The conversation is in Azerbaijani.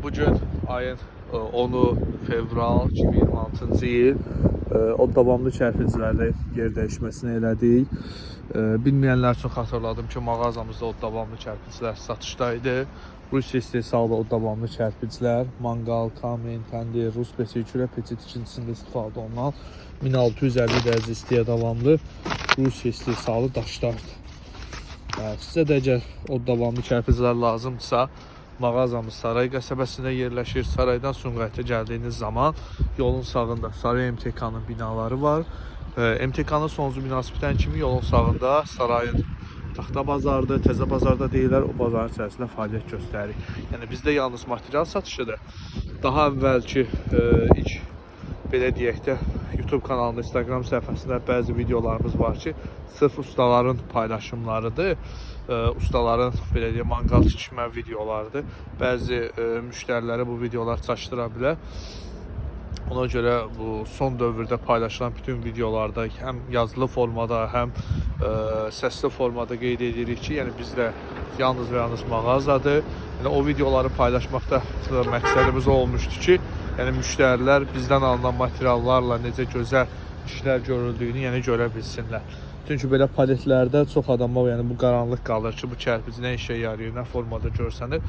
Bugün ayın 10-u fevral 2026-cı il. O davamlı kərpiclərdə yer dəyişməsini elədik. Bilməyənlər üçün xatırladım ki, mağazamızda o davamlı kərpiclər satışda idi. Rusiya istehsalı o davamlı kərpiclər, manqal, kamin, təndir, rus peçi, kürə peçi tikintisində istifadə olunan 1650 dərəcə istiyə davamlı Rusiya istehsalı daşlardır. Sizə də əgər o davamlı kərpiclər lazımdırsa, mağazamız Saray qəsəbəsində yerləşir. Saraydan Sumqayıta gəldiyiniz zaman yolun sağında Saray MTK-nın binaları var. MTK-nın sonuncu binası bitən kimi yolun sağında Sarayın Taxta bazardır, Təzə bazarda deyirlər, o bazarın içərisində fəaliyyət göstəririk. Yəni bizdə yalnız material satışıdır. Daha əvvəlki ilk belə deyək də YouTube kanalında, Instagram səhifəsində bəzi videolarımız var ki, sırf ustaların paylaşımlarıdır. Ustaların belə deyək manqal tikmə videolarıdır. Bəzi müştərilərə bu videolar çaşdıra bilər. Ona görə bu son dövrdə paylaşılan bütün videolarda həm yazılı formada, həm səsli formada qeyd edirik ki, yəni bizdə yalnız və yalnız mağazadır. Yəni o videoları paylaşmaqda da məqsədimiz o olmuşdu ki, yəni müştərilər bizdən alınan materiallarla necə gözəl işlər görüldüyünü yəni görə bilsinlər. Çünki belə paletlərdə çox adama yəni bu qaranlıq qalır ki, bu kərpic nə işə yarayır, nə formada görsənir.